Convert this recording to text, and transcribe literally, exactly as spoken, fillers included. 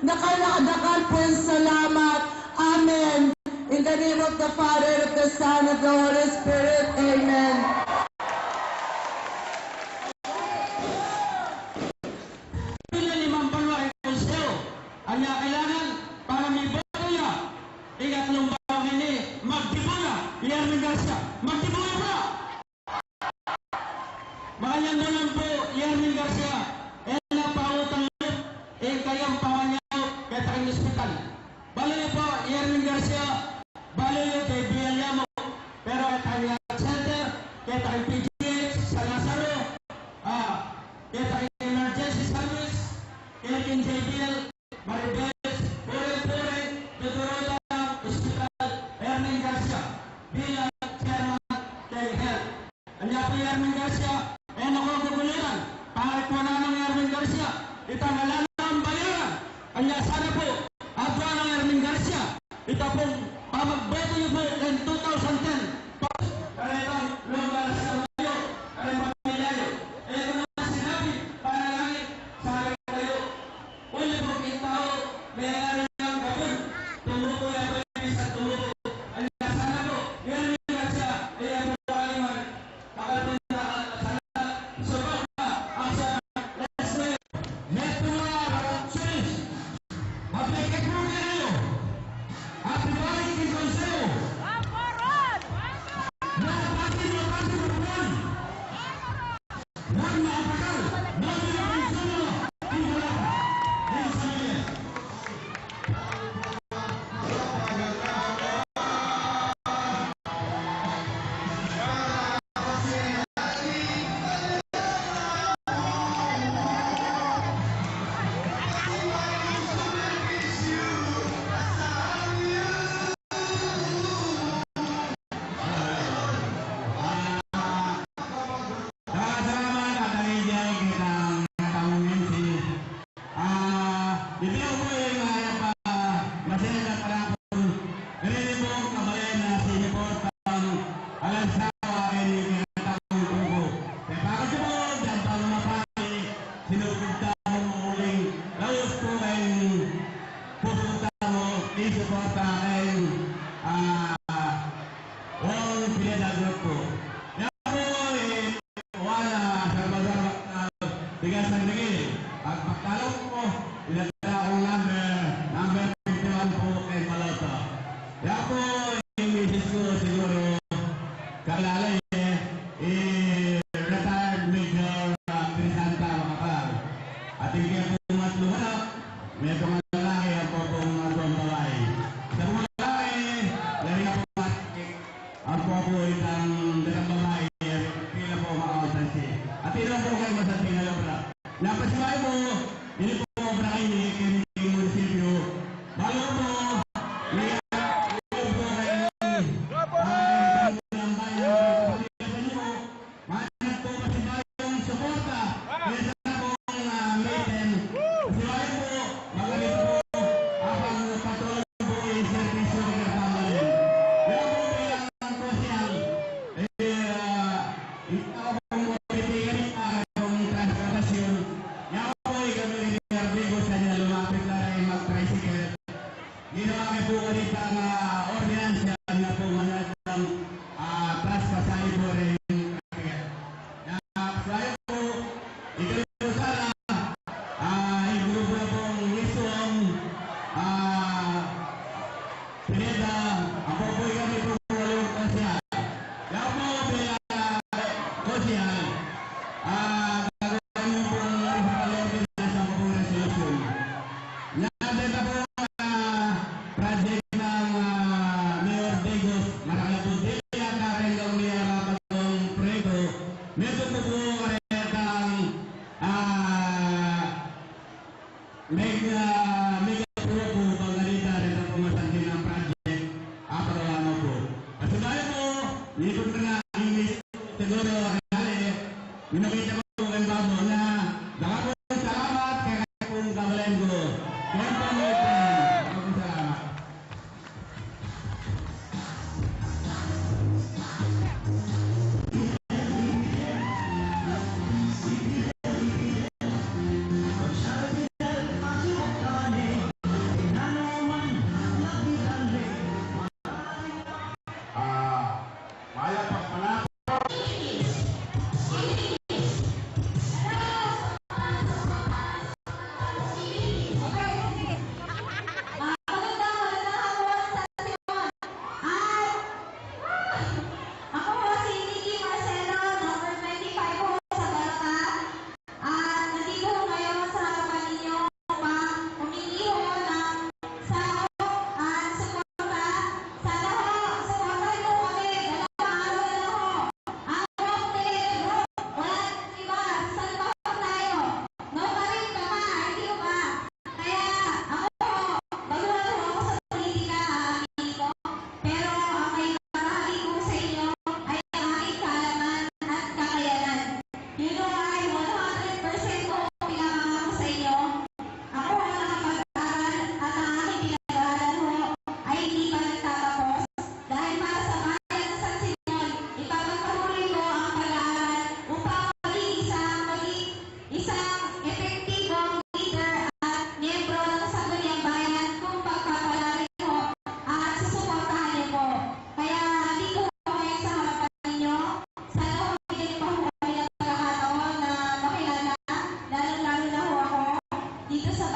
Dakal na dakal pung salamat. Amen. In the name of the Father, of the Son, of the Holy Spirit. Amen. Pila limang banua ing konsehal. Anya kailangan para miboto ya. Ing atlung banua ini, magdibu ya, Yermin Garcia. Magdibu ya pula. Makanyan mu naman pu, Yermin Garcia, e na pautang lub ing kayang pamanyaup keta king ospital. Balu yu pu, Yermin Garcia, balu yu J B L yamu, pero keta king health center, keta king P G H San Lazaro, ah, keta king emergency service, keta king J B L, Maribes, puri-puri, tuturu tana, Hospital Yermin Garcia, bilang chairman keng health. Anya pu Yermin Garcia, e na ku gugulutan, para kung nanung Yermin Garcia, itang alang bayaran. Anya sana pu, aduan nang Yermin Garcia, ita pung pamagboto yu pu keng two thousand ten, pa, karetang lugar sa bayu, kareng pamilya yu, e ku na sinabi, panalangin sa kayu. Uli pu king tau, mengaru yang gabun, tumubu ya pu ing misan tumubu. Anya sana pu, Yermin Garcia, iya pu kaliman, bakal pun na sana, sobat na, action, let's go. Metung la, bakal sulis. Mapikit mu kayu. Ati balik king konseho. Mapati, mapati, mapati. Salamat, at ang idyay kitang katang M C. Ah, di ba po yung mga pa, masaya na pala po. Pero yung po, kabalen na sinipot ang alas sawa ay ni kinatang po po. Kaya bakit po, dyan pa lumapati, sinupit tayo ng uling laos po kayong pupunta mo, isuporta kayong, ah, Wong Pineda Group po. Yan po, eh, wala, sarba-sarba, ah, bigas ng dingil. Pag pagkalong po, pinadala akong number, number fifty-one po kay Maloto. Yan po, yung misis ko siguro, kakilala eh, eh, retired Major, ah, Crisanta Macapagal. At yung kaya po matlo anak, may pangalan lalaki, ang po pong aduang babae. Sa mga lalaki, yari nga po, ang po po itang datang babae, pila po ang accountancy. At ino po kayo masanting na obra. Napasibayu po, ini po obra kayo ni Ken Munisipyo. Balu po, ni, po kayo, ah, ang bayan, Manat po, pasibayung suporta. Kaya sa pong, ah, meeting. Pasibayu po, magaling po. Apang patuloy po yung serbisyo ng Kapamilya. Kaya po bilang konsehal, eh, ah, ikaw pong mabibigyan ng para pong transportasyon. Kaya po, ikaw may nagkakarbego sa inyo, lumapit na rin mag-tricycle. Ginawa ko po kanita nga ordinansa na po nga natang, ah, traspasahe po rin. Na, sayo po, ikaw po sana, ah, yung grupo na pong mismong, ah, Pineda, ako po yung kami po walong konsehal. Yan po, bilang konsehal, ah, gagawa mo pong municipal ordinance ang pong resolution. Nandito po ang, ah, project ng, ah, Mayor Digos, Marakal po din, at Karenggang Mayor Rabat ng Predo. Meron po po karetang, ah, meg-, ah, mega po po, panggalita, reta po masanting ang project, apagawa mo po. Kasi tayo po, nipon ka na, English, siguro, kaya eh, minakita ko po kay Babo na, baka po salamat kay kung kabalengo. Yan po, my friend. Baka po salamat. Ita sa